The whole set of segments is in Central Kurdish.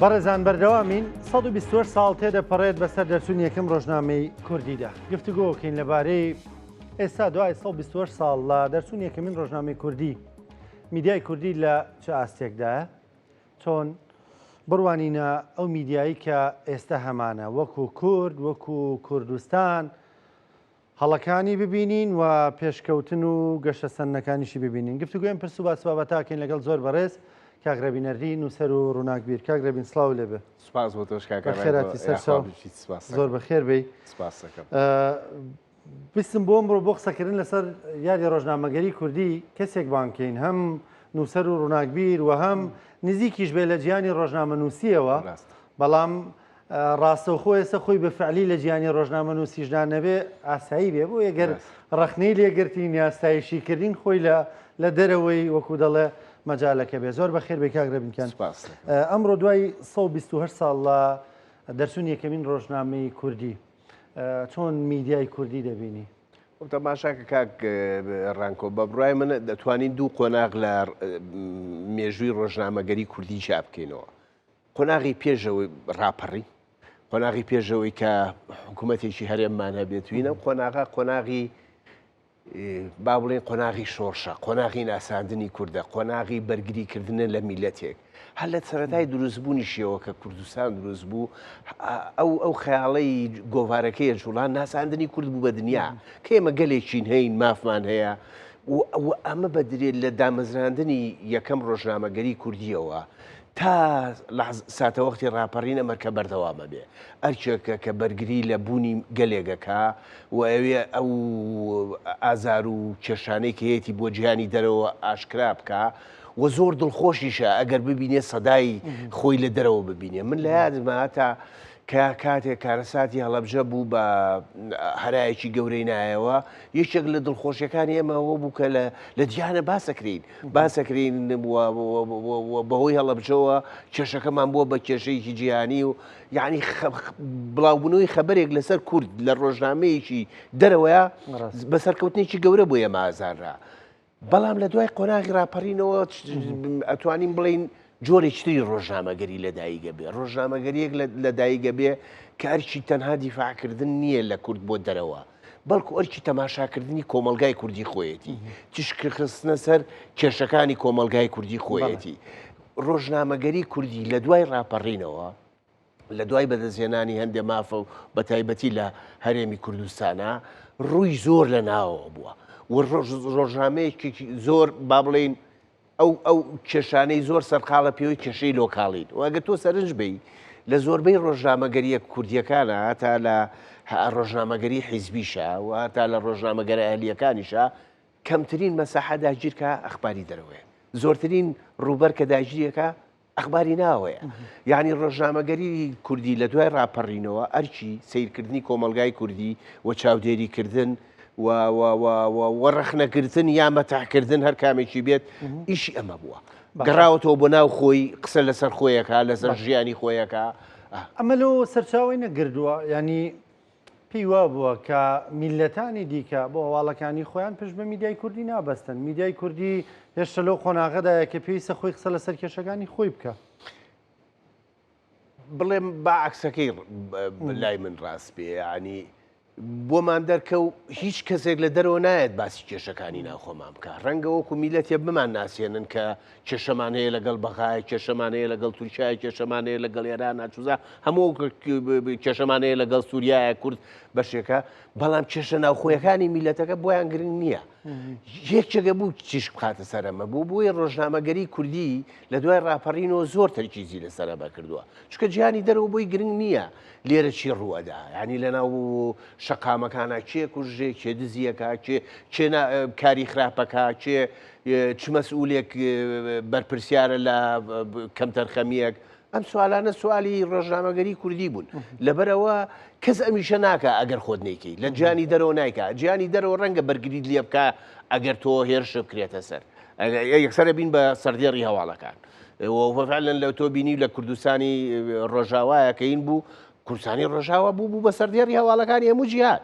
بەڕێزان بەردەوامین 128 ساڵ تێدەپەڕێت بەسەر دەرچوونی یەکەم ڕۆژنامەی کوردیدا گفتوگۆکەین لەبارەی ئێستا دوای 128 ساڵ لە دەرچوونی یەکەمین ڕۆژنامەی کوردی میدیای کوردی لە چ ئاستێکدایە چۆن بڕوانینە ئەو میدیایی کە ئێستا هەمانە وەکو کورد وەکو کوردستان هەڵەکانی ببینین و پێشکەوتن و گەشەسەندنەکانیشی ببینین. گفتوگۆی ئەم پرس و باس و بابەتە ئەکەین لەگەڵ زۆر بەڕێز کاک ڕێبین ئەردی نووسەر و ڕووناکبیر. کاک ڕێبین سڵاو لێ بێ. سوپاس بۆ تۆش کاکە بەخێرهاتی ڕێبۆ، سەرچاو. یاخوا بژیت سوپاس زۆر دەکەم. بەخێر بێی. سوپاس دەکەم. ویستم بۆ ئەمڕۆ بۆ قسەکردن لەسەر یادی ڕۆژنامەگەری کوردی کەسێک بانگ کەین هەم نووسەر و ڕووناکبیر و هەم نزیکیش بێ لە جیهانی ڕۆژنامەنووسییەوە ڕاستە. بەڵام ڕاستەوخۆ ئێستا خۆی بە فعلی لە جیهانی ڕۆژنامەنووسیشدا نەبێ ئاسایی بێ بۆ ئەگەر ڕەخنەی لێگرتین یا ستایشی کردین خۆی لە لە دەرەوەی وەکو دەڵێ مەجالەکە بێ زۆر بەخێر بێ کاک ڕێبین گیان ئەمڕۆ دوای 128 ساڵ لە دەرچوون یەکەمین ڕۆژنامەی کوردی چۆن میدیای کوردی دەبینی؟ تەماشاکە کاک ڕانکۆ بە بڕای من دەتوانین دوو قۆناغ لە مێژووی ڕۆژنامەگەری کوردی جیا بکەینەوە قۆناغی پێشەوەی ڕاپەڕین، قۆناغی پێشەوەی کە حکوومەتێکی هەرێممان هەبێت وین ئەم قۆناغە قۆناغی با بڵێن قۆناغی شۆڕشە قۆناغی ناساندنی کوردە قۆناغی بەرگریکردنە لە میلەتێک هەر لە سەرەتای دروستبوونیشیەوە کە کوردستان دروست بوو ئەو ئەو خەیاڵەی گۆڤارەکەی جوڵان ناساندنی کورد بوو بە دنیا کە ئێمە گەلێکین هەین مافمان هەیە و ئەمە بەدرێت لە دامەزراندنی یەکەم ڕۆژنامەگەری کوردیەوە تا ساتەوەختی ڕاپەڕین ئەم ئەرکە بەردەوام ئەبێ. ئەرکێکە کە بەرگری لە بوونی گەلێک ئەکا و ئەیەوێ ئەو ئازار و کێشانەی کە هەیەتی بۆ جیهانی دەرەوە ئاشکرا بکا و زۆر دڵخۆشیشە ئەگەر ببینێ سەدای خۆی لە دەرەوە ببینێ. من لە یادمە هەتا کە کاتێک کارەساتی هەڵەبجە بوو بە هەرایەکی گەورەی نایەوە، یەکێک لە دڵخۆشیەکانی ئێمە ئەوە بوو کە لە جیهانە باسەکرێین باسەکرین بەهۆی هەڵەبجەوە کێشەکەمان بووە بە کێشەیەکی جیهانی و یعنی بڵاوبوونەوەی خەبەرێک لەسەر کورد لە ڕۆژنامەیەکی دەرەوەیە بە سەرکەوتنێکی گەورە بۆ ئێمە ئازانرا بەڵام لە دوای قۆناغی ڕاپەڕینەوە ئەتوانین بڵین جۆرێکی تری ڕۆژنامەگەری لەدایکە بێ ڕۆژنامەگەریەک لەدایکە بێ کە ئەرکی تەنها دیفاعکردن نییە لە کورد بۆ دەرەوە بەڵکو ئەرکی تەماشاکردنی کۆمەڵگای کوردی خۆیەتی، تیشک خستنە سەر کێشەکانی کۆمەڵگای کوردی خۆیەتی. ڕۆژنامەگەری کوردی لە دوای ڕاپەڕینەوە، لە دوای بەدەستهێنانی هەندێ مافە و بە تایبەتی لە هەرێمی کوردستانا، ڕووی زۆر لە ناوەوە بووە و ڕۆژنامەیەکی زۆر با بڵێین ئەو ئەو کێشانەی زۆر سەرقاڵە پێوەی کێشەی لۆکاڵین و ئەگەر تۆ سەرنج بەی لە زۆربەی ڕۆژنامەگەریە کوردیەکانە هەتا لە ڕۆژنامەگەری حیزبیشە و هەتا لە ڕۆژنامەگەرە ئەهلیەکانیشە کەمترین مەساحە داگیرکە ئەخباری دەرەوەیە زۆرترین ڕووبەر کە داگیرەکە ئەخباری ناوەیە یعنی ڕۆژنامەگەری کوردی لە دوای ڕاپەڕینەوە ئەرکی سیرکردنی کۆمەلگای کوردی و چاودێریکردن و ڕەخنەگرتن یا مەتاکردن هەر کامێکی بێت ئیشی ئەمە بووە گەڕاوەتەوە بۆ ناو خۆی قسە لەسەر خۆیەکە لەسەر ژیانی خۆیەکە ئەمە لۆ سەرچاوی نەگردووە ینی پێی وابووە کە میللەتانی دیکە بۆ هەواڵەکانی خۆیان پشت بە میدیای کوردی نابەستن. میدیای کوردی هێشتا لەو قۆناغەدایە کە پێویستە خۆی قسە لەسەر کێشەکانی خۆی بکا. بڵێم با عەکسەکەی لای من ڕاست بێ، یانی بۆمان دەرکەو هیچ کەسێک لە دەرەوە نایەت باسی کێشەکانی ناوخۆمان بکا. ڕەنگە وەکو میللەتێ بمانناسێنن کە کێشەمان هەیە لەگەڵ بەغایە، کێشەمان هەیە لەگەڵ تورکیایە، کێشەمان هەیە لەگەڵ ئێرانە، چوزا هەموو کێشەمان هەیە لەگەڵ سووریایە کورد بەشێکە، بەڵام کێشە ناوخۆیەکانی میلەتەکە بۆیان گرنگ نییە. یەکێکە بوو تیشک بخاتە سەر ئەمە بوو بۆیە ڕۆژنامەگەری کوردی لە دوای ڕاپەڕینەوە زۆر تەرکیزی لەسەر ئەمە کردووە چونکە جیهانی دەرەوە بۆی گرنگ نییە لێرە چی ڕووەدا ینی لە ناو شەقامەکانە کێ کوژێ کێ دزیەکە کێ کێ کاری خراپەکە کێ چ مەسئولێک بەرپرسیارە لە کەمتەرخەمییەک؟ ئەم سوالانە سوالی ڕۆژنامەگەری کوردی بوون. لەبەرئەوە کەس ئەمیشە ناکا ئەگەر خۆت نەیکەی. لە جیهانی دەرەوە نایکا. جیهانی دەرەوە ڕەنگە بەرگریت لێ بکا ئەگەر تۆ هێرش بکرێتە سەر. یەکسەر ئەبین بە سەردێڕی هەواڵەکان. وفعلا لە تۆ بینی لە کوردستانی ڕۆژاوایە کە این بوو کوردستانی ڕۆژاوا بوو بوو بە سەردێڕی هەواڵەکانی هەموو جیهان.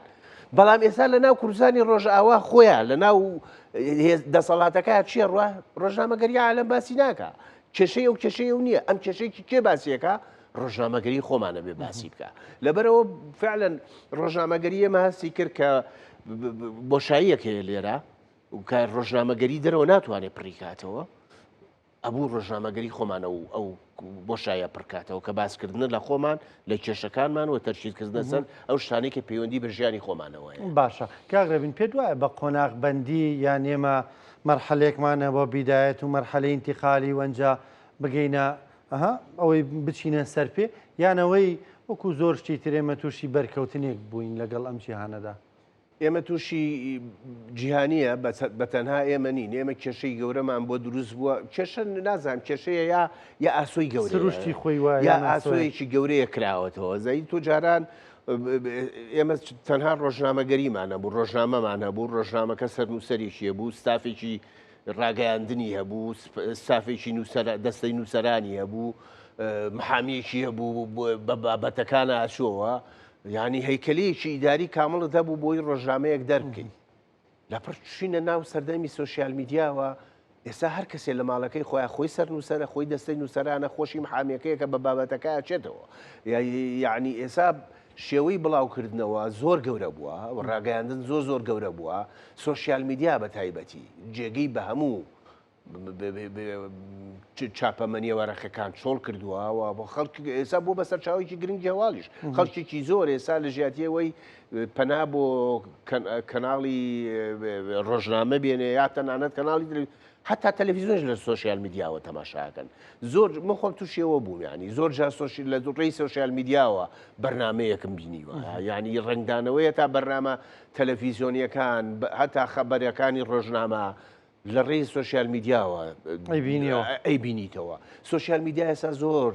بەڵام ئێستا لە ناو کوردستانی ڕۆژئاوا خۆیان لە ناو دەسەڵاتەکە چیە ڕوا ڕۆژنامەگەری عالەم باسی ناکا. کێشەی ئەو کێشەی ئەو نییە ئەم کێشەیەکی کێ باسیەکە ڕۆژنامەگەری خۆمانە بێ باسی بکە لەبەرەوە فعلەن ڕۆژنامەگەری ئێمە هەستی کرد کە بۆشاییەک هەیە لێرە و کە ڕۆژنامەگەری دەرەوە ناتوانێت پڕیکاتەوە ئەبوو ڕۆژنامەگەری خۆمانە و ئەو بۆشایە پڕکاتەوە کە باسکردنە لە خۆمان لە کێشەکانمان و تەرکیزکردنە سەر ئەو شتانەی کە پەیوەندی بە ژیانی خۆمانەوە هەیە. باشە کاک ڕێبین پێت وایە بە قۆناغ بەندی یان ئێمە مەرحەلەیەکمان هەبووە بیدایەت و مەرحەلەی ئینتیقالی و ئەنجا بگەینە ئەها ئەوەی بچینە سەر پێ یان ئەوەی وەکو زۆر شتی تر ئێمە تووشی بەرکەوتنێک بووین لەگەڵ ئەم جیهانەدا؟ ئێمە تووشی جیهانیە بە تەنها ئێمە نین ئێمە کێشەی گەورەمان بۆ دروست بووە کێشە نازانم کێشەیە یا یا ئاسۆی گەورە سروشتی خۆی وایە یا ئاسۆیەکی گەورەیە کراوەتەوە زەی تۆ جاران ئێمە تەنها ڕۆژنامەگەریمان هەبوو ڕۆژنامەمان هەبوو ڕۆژنامەکە سەرنووسەرێکی هەبوو ستافێکی ڕاگەیاندنی هەبوو ستافێکی نووسەر دەستەی نووسەرانی هەبوو محامیەکی هەبوو بە بابەتەکان ئاچۆوە یانی هەیکەلەیەکی ئیداری کامڵت هەبوو بۆی ڕۆژنامەیەک دەربکەی. لەپڕ چوینە ناو سەردەمی سۆشیال میدیاوە، ئێستا هەر کەسێ لە ماڵەکەی خۆیان خۆی سەرنووسەرە، خۆی دەستەی نووسەرانە، خۆشی محامیەکەیە کە بە بابەتەکە ئەچێتەوە. یعنی ئێستا شێوەی بڵاوکردنەوە زۆر گەورە بووە و ڕاگەیاندن زۆر زۆر گەورە بووە، سۆشیال میدیا بە تایبەتی جێگەی بە هەموو چاپەمەنیە وەرەقەکان چۆڵ کردووە و بۆ خەڵک ئێستا بۆ بە سەرچاوێکی گرنگی هەواڵیش خەڵکێکی زۆر ئێستا لە ژیاتیەوەی پەنا بۆ کەناڵی ڕۆژنامە بێنێ یا تەنانەت کەناڵی حتا تەلەڤیزیۆنش لە سۆشیال میدیاوە تەماشاکەن زۆر من خۆم تووشیەوە بووم ینی زۆر جا سۆشی لە ڕێی سۆشیال میدیاوە بەرنمەیەکم بینیوە ینی ڕنگدانەوەیە تا بەرنامە تەلەڤیزیۆنیەکان هەتا خەبەرەکانی ڕۆژنامە لە ڕێی سۆشیال میدیاوە ئەیبینیتەوە سۆشیال میدیا ئێستا زۆر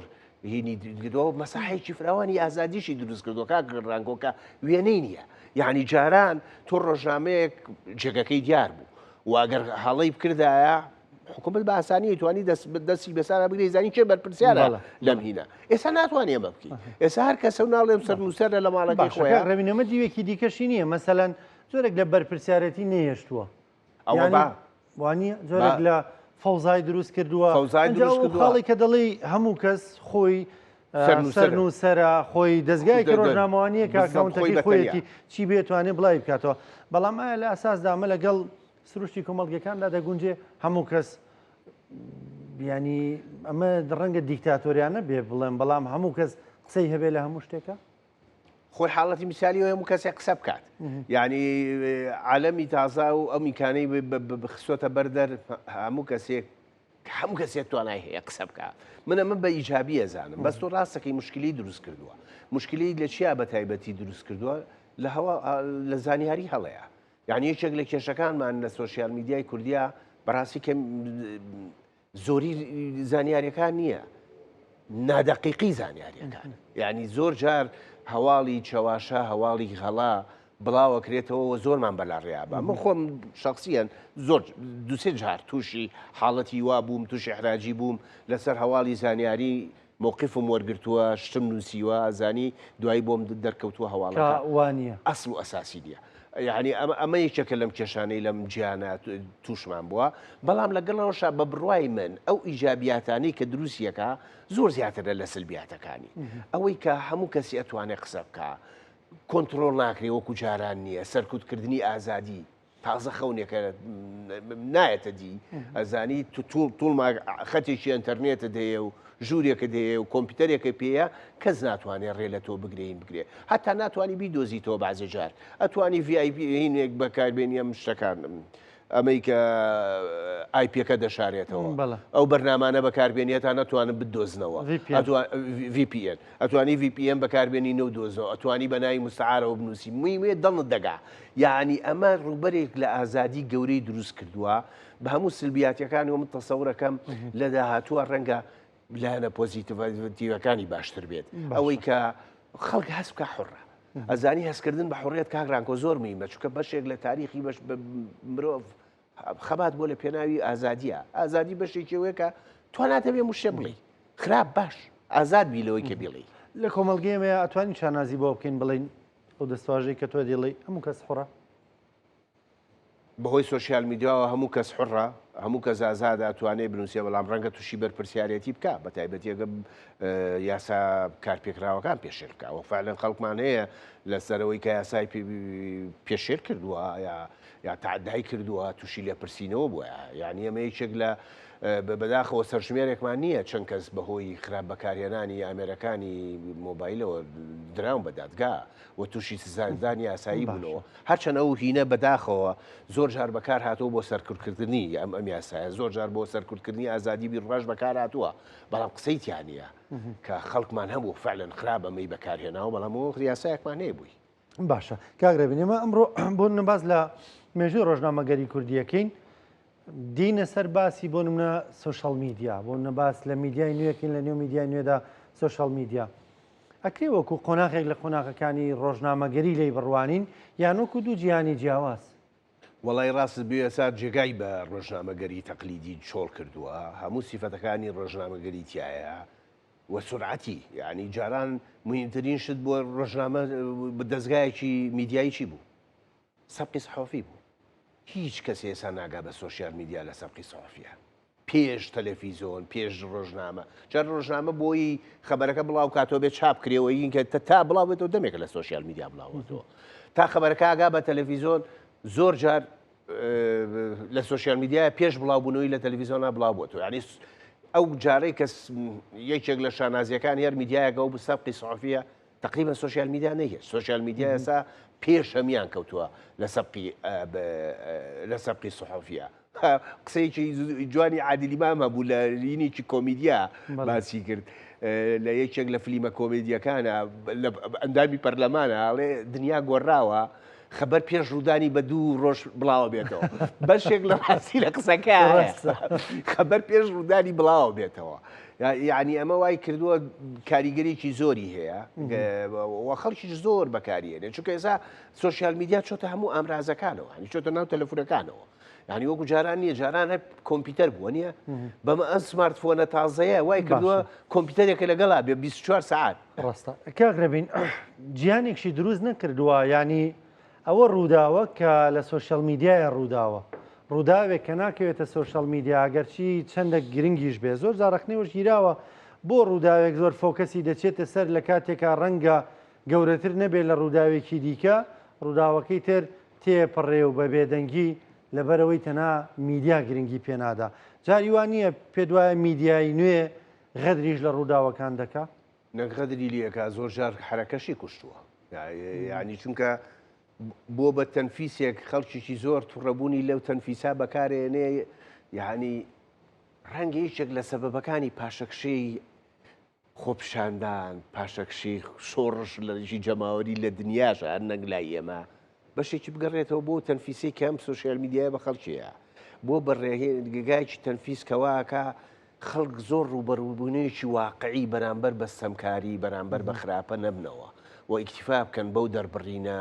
هینی گدۆ مەساحێکی فراوانی ئازادیشی دروست کردو کاک ڕانکۆکە وێنەی نییە یعنی جاران تۆ ڕۆژنامەیەک جێگەکەی دیار بوو و ئەگەر هەڵەی بکردایە حکوومەت بە ئاسانی توانی دەست دەستی بەسارا بگری زانی کێ بەرپرسیارە لەم هینە ئێستا ناتوانێ ئەمە بکەی ئێستا هەر کەسە و ناڵێم سەر نووسەرە لە ماڵەکەی خۆیان ڕێبینەمە دیوێکی دیکەشی نییە مەسەلەن زۆرێک لە بەرپرسیارەتی نەهێشتووە ئەوە با وانە جۆرێک لە فەوزای دروست کردووە فەوزای دروست کردووە خاڵی کە دەڵێی هەموو کەس خۆی سەرنووسەرە خۆی دەستگایەکی ڕۆژنامەوانیە کە ئەکاونتەکەی خۆیەتی چی بێتوانێ بڵاوی بکاتەوە بەڵام ئایا لە ئەساسدا ئەمە لەگەڵ سروشتی کۆمەڵگەکاندا دەگونجێ هەموو کەس ینی ئەمە ڕەنگە دیکتاتۆریانە بێ بڵێم بەڵام هەموو کەس قسەی هەبێ لە هەموو شتێکە خۆی حاڵەتی میسالی هەموو کەسێک قسە بکات یعنی عالەمی تازە و ئەم ئیمکانەی خستۆتە بەردەر هەموو کەسێک هەموو کەسێک توانای هەیە قسە بکە من ئەمە بە ئیجابی ئەزانم بەس تۆ ڕاستەکەی مشکلی دروست کردووە مشکلی لە چیا بە تایبەتی دروست کردووە لە هەوا لە زانیاری هەڵەیە یعنی یەکێک لە کێشەکانمان لە سۆشیال میدیای کوردیا بەڕاستی کە زۆری زانیاریەکان نییە نادەقیقی زانیاریەکان یعنی زۆر جار هەواڵی چەواشە هەواڵی هەڵا بڵاوەکرێتەوە و زۆرمان بەلاڕیا بە من خۆم شخصیان زۆر دوسێ جار تووشی حاڵەتی وا بووم تووشی حراجی بووم لەسەر هەواڵی زانیاری مەوقیفم وەرگرتووە شتم نووسیوە زانی دوایی بۆم دەرکەوتووە هەواڵەکە وانە ئەسڵ و ئەساسی نییە یعنی ئەمە ئەمە یەکێکە لەم کێشانەی لەم جیانە تووشمان بووە بەڵام لەگەڵەوەشا بە بڕوای من ئەو ئیجابیاتانەی کە دروستیەکە زۆر زیاترە لە سلبیاتەکانی ئەوەی کە هەموو کەسی ئەتوانێت قسە بکە کۆنتترۆل ناکرێ وەکو جاران نییە سەرکوتکردنی ئازادی تازە خەونێکە نایەتە دی ئەزانی توڵ خەتێکی ئەتەرنێتت هەیە و ژوورێکت هەیە و کۆمپیوتەرێکە پێەیە کەس ناتوانێت ڕێ لە تۆ بگرین بگرێ هەتا ناتوانانی بیدۆزیتەوە بازێ جار ئەتوانی VIP هینێک بەکاربێنی ئەم شتەکان ئەمەی کە IP ەکە دەشارێتەوە ئەو بەرنامانە بەکاربێنیە تا نەتوانن بدۆزنەوە VPN ئەتوانی VPN بەکاربێنی نەودۆزەوە ئەتوانی بە ناوی مستعارەوە بنووسی مویمێ دڵت دەگا یعنی ئەمە ڕووبەرێک لە ئازادی گەورەی دروست کردووە بە هەموو سلبیاتەکانی و من تەسەورەکەم لە داهاتووە ڕەنگە لایەنە پۆزیتیڤەکانی باشتر بێت ئەوەی کە خەڵک هەست بکە حڕە ئەزانی هەستکردن بە حڕێت کاک ڕانکۆ زۆر مهمە چونکە بەشێک لە تاریخی بەش مرۆڤ خەبات بۆ لە پێناوی ئازادیە ئازادی بەشێکی ئەوەیە کە توانات هەبێ مشتێ بڵێی خراپ باش ئازاد بی لەوەی کە بیڵێی. لە کۆمەڵگەی ئێمەیا ئەتوانین شانازی بەوە بکەین بڵێین ئەو دەستەواژەی کە تۆ دەیڵێی هەموو کەس حوڕە؟ بەهۆی سۆشیال میدیاوە هەموو کەس حوڕە، هەموو کەس ئازادە ئەتوانێ بنووسێ، بەڵام ڕەنگە تووشی بەرپرسیارێتی بکا، بە تایبەتی ئەگەر یاسا کارپێکراوەکان پێشێل بکا. وە فعلەن خەڵکمان هەیە لەسەر ئەوەی کە یاسای پێشێل کردووە یا یا تەعەدای کردووە تووشی لێپرسینەوە بووە. یعنی ئەمە یەکێک لە بەداخەوە سەرژمێرێکمان نییە چەند کەس بەهۆی خراپ بەکارهێنانی ئامێرەکانی مۆبایلەوە دراون بە دادگا و تووشی سزادانی یاسایی بوونەوە. هەرچەند ئەو هینە بەداخەوە زۆر جار بەکار هاتووە بۆ سەرکوتکردنی ئەم ئەم یاسایە زۆر جار بۆ سەرکوتکردنی ئازادی بیروڕاش بەکار هاتووە بەڵام قسەی تیا نییە کە خەڵکمان هەبوو فعلەن خراپ ئەمەی بەکارهێناوە بەڵام ئەو یاسایەکمان هەیە بووی. باشە کاک رێبین ئێمە ئەمڕۆ بۆ نمونە باس لە مێژووی ڕۆژنامەگەری کوردیەکەین دینە سەر باسی بۆ نمونە سۆشیال میدیا بۆ نمونە باس لە میدیای نوێکین لە نێو میدیای نوێدا سۆشیال میدیا ئەکرێ وەکو قۆناغێک لە قۆناغەکانی ڕۆژنامەگەری لێی بڕوانین یان وەکو دوو جیهانی جیاواز؟ وەڵای ڕاستت بوێ ئێستا جێگای بە ڕۆژنامەگەری تەقلیدی چۆڵ کردووە هەموو سیفەتەکانی ڕۆژنامەگەری تیایە و سورعەتی یعنی جاران مهمترین شت بۆ ڕۆژنامە دەزگایەکی میدیایی چی بوو سەبقی سحۆفی بوو هیچ کەس ئێستا ناگا بە سۆشیال میدیا لە سەبقی سحۆفیە پێش تەلەفیزۆن پێش ڕۆژنامە جار ڕۆژنامە بۆی خەبەرەکە بڵاو کاتەوە بێ چاپ کرێەوە یینکە تا بڵاو بێتەوە دەمێکە لە سۆشیال میدیا بڵاوەتەوە تا خەبەرەکە ئاگا بە تەلەفیزۆن زۆر جار لە سۆشیال میدیا پێش بڵاوبوونەوەی لە تەلەڤیزیۆنا بڵاو بۆتەوە یعنی ئەو جارەی کە یەکێک لە شانازیەکان هەر میدیایەکە و سەبقی سعفیە تقریبا سۆشیال میدیا نەیە سۆشیال میدیا ئێستا پێش هەمیان کەوتووە لە سەبقی لە سەبقی سحفیە قسەیەکی جوانی عادلی مام هەبوو لە لینێکی کۆمیدیا باسی کرد لە یەکێک لە فلیمە کۆمیدیەکانە لە ئەندامی پەرلەمانە ئەڵێ دنیا گۆڕاوە خەبەر پێش ڕوودانی بە دوو ڕۆژ بڵاوە بێتەوە بەشێک لە ڕاستی لە قسەکە خەبەر پێش ڕوودانی بڵاوە بێتەوە یعنی ئەمە وای کردووە کاریگەرێکی زۆری هەیە و خەڵکیش زۆر بەکاریێنێ چونکە ئێستا سۆشیال میدیا چۆتە هەموو ئامرازەکانەوە هەنی چۆتە ناو تەلەفونەکانەوە یعنی وەکو جاران نییە جاران هەر کۆمپیوتەر بووە نییە بەمە ئەم سمارتفۆنە تازەیە وای کردووە کۆمپیوتەرێکە لەگەڵا بێ 24 سعات ڕاستە کاک ڕێبین جیهانێکشی دروست نەکردووە ینی ئەوە ڕووداوە کە لە سۆشیال میدیایە ڕووداوە ڕووداوێک کە ناکەوێتە سۆشیال میدیا ئەگەرچی چەندە گرنگیش بێ زۆر جار ڕەخنەوەش گیراوە بۆ ڕووداوێک زۆر focus ی دەچێتە سەر لە کاتێکا ڕەنگە گەورەتر نەبێت لە ڕووداوێکی دیکە ڕووداوەکەی تر تێپەڕێ و بە بێدەنگی لەبەرئەوەی تەنها میدیا گرنگی پێنادا. جاری وا نییە پێت وایە میدیای نوێ غەدریش لە ڕووداوەکان دەکا؟ نەک غەدری لێ ئەکا زۆر جار حەرەکەشی کوشتووە. یانی چونکە بۆ بە تەنفیسێک خەڵکێکی زۆر توڕەبوونی لەو تەنفیسا بەکارێنێ یعنی ڕەنگە یەکێک لە سەبەبەکانی پاشەکشەی خۆپیشاندان، پاشەکشەی شۆڕش لە دژی جەماوەری لە دنیاشا هەر نەک لای ئێمە، بەشێکی بگەڕێتەوە بۆ تەنفیسەی کە ئەم سۆشیال میدیایە بە خەڵکیە بۆ بە ڕێگایەکی تەنفیس کە وا ئەکا خەڵک زۆر ڕووبەڕووبوونەیەکی واقعی بەرامبەر بە ستەمکاری بەرامبەر بە خراپە نەبنەوە و ئیکتیفا بکەن بەو دەربڕینە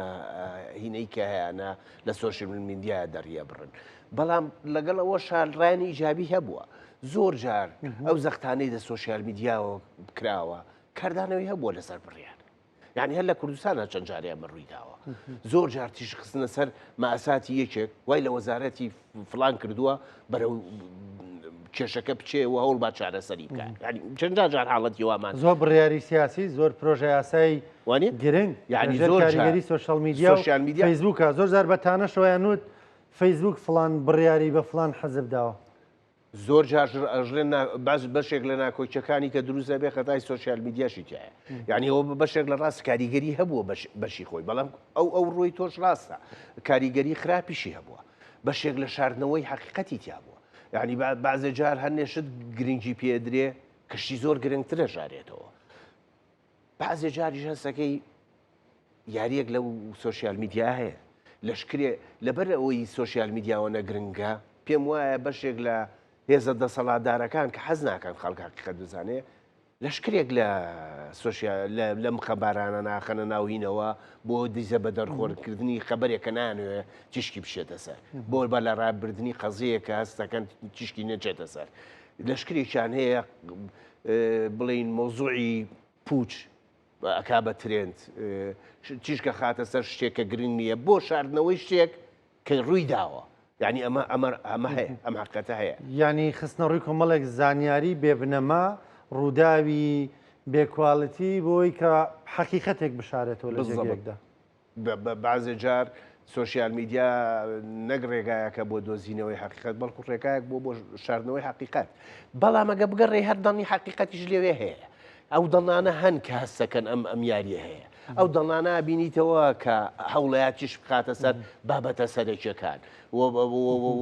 هینەی کە هەیانە لە سۆشیال میدیایا دەریەبڕن بەڵام لەگەڵ ئەوەشا ڕایانی ئیجابی هەبووە زۆر جار ئەو زەختانەی لە سۆشیال میدیاوە کراوە کاردانەوەی هەبووە لەسەر بڕیار یعنی هەر لە کوردستانە چەند جارێ ئەمە ڕووی داوە زۆر جار تیش خستنە سەر ماساتی یەکێک وای لە وەزارەتی فلان کردووە بەرەو کێشەکە بچێ و هەوڵ با چارەسەری بکە یعنی چەند جار حاڵەتی وامان زۆر بڕیاری سیاسی زۆر پرۆژە یاسایی وانە گرنگ یعنی زۆر زۆر کاریگەری سۆشیال میدیا و سۆشیال میدیا فەیسبووکە زۆر جار بە تانەشەوەیان وت فەیسبووک فڵان بڕیاری بە فڵان حزب داوە. زۆر جار ئەژڵێن باز بەشێک لە ناکۆکیەکانی کە دروست دەبێ خەتای سۆشیال میدیاشی تایە یعنی ئەوە بەشێک لە ڕاست کاریگەری هەبووە بەشی خۆی بەڵام ئەو ئەو ڕووی تۆش ڕاستە کاریگەری خراپیشی هەبووە بەشێک لە شاردنەوەی حەقیقەتی تیا بووە یعنی بەعزێ جار هەندێ شت گرنگی پێدرێ کەشتی زۆر گرنگترە ژارێتەوە بەعزێ جاریش هەستەکەی یاریەک لەو سۆشیال میدیا هەیە لەشکرێ لەبەر ئەوەی سۆشیال میدیاوە نەگرنگە پێم وایە بەشێک لە هێزە دەسەڵاتدارەکان کە حەز ناکەن خەڵک حقیقەت بزانێ لەشکرێک لە سۆشیال لەم خەبارانە ناخەنە ناوهینەوە بۆ دیزە بە دەرخۆرکردنی خەبەرێک کە نانوێ تیشکی بشێتە سەر بۆ بە لە ڕابردنی قەزەیە کە هەستەکەن تیشکی نەچێتە سەر لەشکرێکیان هەیە بڵین مۆزوعی پوچ ئەکا بە ترێند تیشکە خاتە سەر شتێک کە گرنگ نییە بۆ شاردنەوەی شتێک کە ڕووی داوە. یعنی ئەمە ئەمە ئەمە هەیە ئەم حقیقەتە هەیە. یعنی خستنەڕووی کۆمەڵێک زانیاری بێ بنەما، ڕووداوی بێ کوالیتی بۆی کە حەقیقەتێک بشارێتەوە لە جێگەیەکدا. بەعزێ جار سۆشیال میدیا نەک ڕێگایەکە بۆ دۆزینەوەی حەقیقەت بەڵکو ڕێگایەک بۆ بۆ شاردنەوەی حەقیقەت بەڵام ئەگە بگەڕێ هەر دەنگی حەقیقەتیش لەوێ هەیە ئەو دەنگانە هەن کە هەستەکەن ئەم ئەم یاریە هەیە ئەو دەنگانە بینیتەوە کە هەوڵەیاتیش بخاتە سەر بابەتە سەرەکیەکان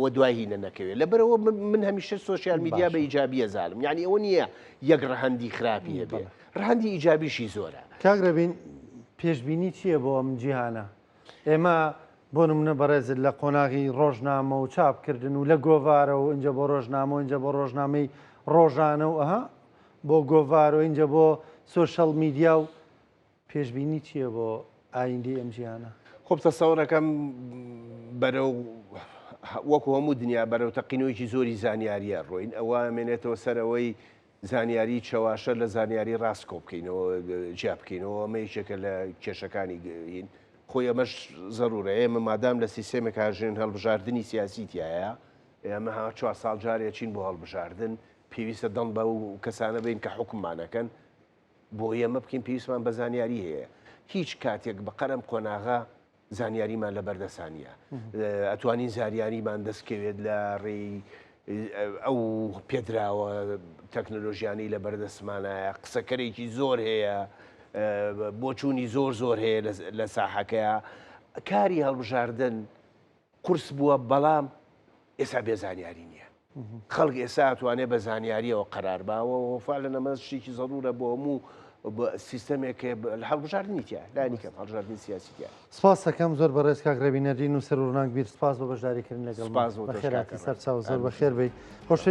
و دوای هینە نەکەوێت لەبەرەوە من هەمیشە سۆشیال میدیا بە ئیجابیە زانم یعنی ئەوە نییە یەک ڕەهەندی خراپی هەبێ ڕەهەندی ئیجابیشی زۆرە. کاک رەبین پێشبینی چییە بۆ ئەم جیهانە؟ ئێمە بۆ نمونە بەڕێزت لە قۆناغی ڕۆژنامە و چاپکردن و لە گۆڤارە و ئینجا بۆ ڕۆژنامە و ئینجا بۆ ڕۆژنامەی ڕۆژانە و ئەها بۆ گۆڤار و ئینجا بۆ سۆشیال میدیا و پێشبینی چییە بۆ ئایندەی ئەم جیهانە؟ خۆم تەسەورەکەم بەرەو وەکو هەموو دنیا بەرەو تەقینەوەیەکی زۆری زانیاریە ڕۆین ئەوە ئەمێنێتەوە سەرەوەی زانیاری چەواشە لە زانیاری ڕاست کۆ بکەینەوە جیا بکەینەوە ئەمە یەکێکە لە کێشەکانی هین خۆی ئەمەش زەرورە ئێمە مادام لە سیستێمێک هاژێن هەڵبژاردنی سیاسی تایە ئێمە ها چوار ساڵ جارێ چین بۆ هەڵبژاردن پێویستە دەنگ بەو کەسانە بین کە حکوممانەکەن بۆ ئێمە بکەین پێویستمان بە زانیاری هەیە هیچ کاتێک بەقەرم قۆناغە زانیاریمان لە بەردەسا نییە ئەتوانین زاریاریمان دەستکەوێت لە ڕێی ئەو پێدراوە تەکنەلۆژیانی لە بەردەستمانایە قسەکەرێکی زۆر هەیە بۆچوونی زۆر زۆر هەیە لە ساحەکەیە کاری هەڵبژاردن قورس بووە بەڵام ئێستا بێ زانیاری نییە. خەڵک ئێستا ئەتوانێت بە زانیاریەوە قەرار باوە و فعلا ئەمە شتێکی زەرورە بۆ هەموو سیستەمێک لە هەڵبژاردنی تیا لانی کەم هەڵبژاردنی سیاسی تیا. سپاس ئەکەم زۆر بەڕێز کاک ڕێبین نەدین نووسەر و ڕوناکبیر سپاس بۆ بەشداریکردن لەگەڵمان سپاس بۆ تۆش بەخێرهاتی کاکە سەرچاو زۆر ڕێبین. بەخێر بێی خۆشەویستان.